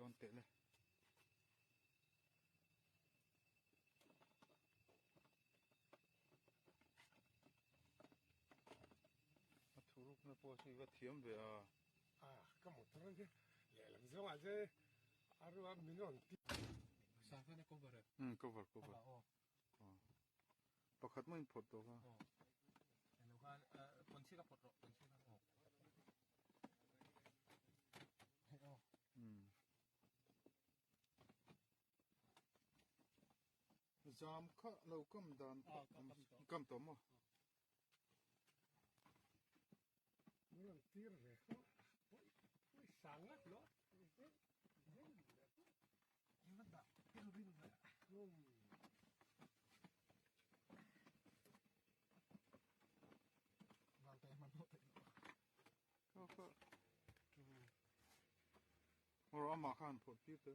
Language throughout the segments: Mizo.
dawn teh le. A thurukna pawh chu i va thiam ve a. A ka motor a nia lehlam zawngah che a ruah min rawn ti. Sangkhan a cover em? Umm cover cover. Pakhat mah in phawrh tawh kha. Elo khan pawnchhi ka phawrh rawh pawnchhi kha aw. Hei aw. Umm. Zam kha lo kam dan kha kam tawh maw? Min rawn tir ve kha pawi sang ngat lo. Aw amah khan phawrh tir te.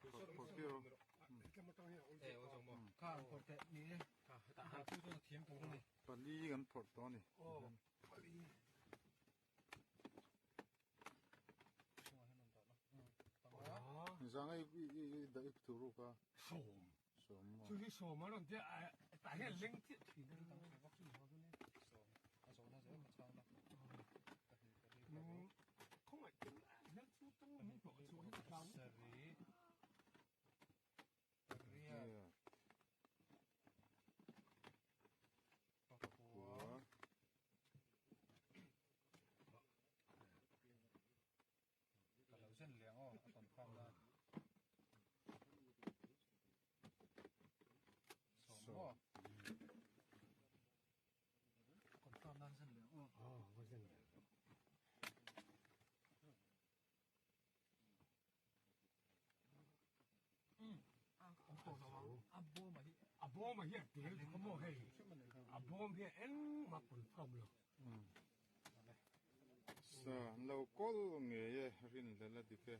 Phawrh tir aw. Pali kan phawrh tawh a ni. Zang i i dah i thu ruk a. Sawm. Sawm maw. Chu hi sawm a rawn tia tah hian leng chiah thin a ni. Sawm. A zawhna zel ka chhang na. Khawngaih chu hian chu tang min hlawh chhuah hi ka hlau. Sarih. Pariat. Pakua. Ka lo zen leh ang aw a confirm nan. Sawm maw? Confirm nan zen leh ang aw. Aw, va zen leh. A bawm a hi a tel duh a maw hei a bawm hi engmah confirm lo. Sa an lo kawl ngei e rinhlelh a dik e.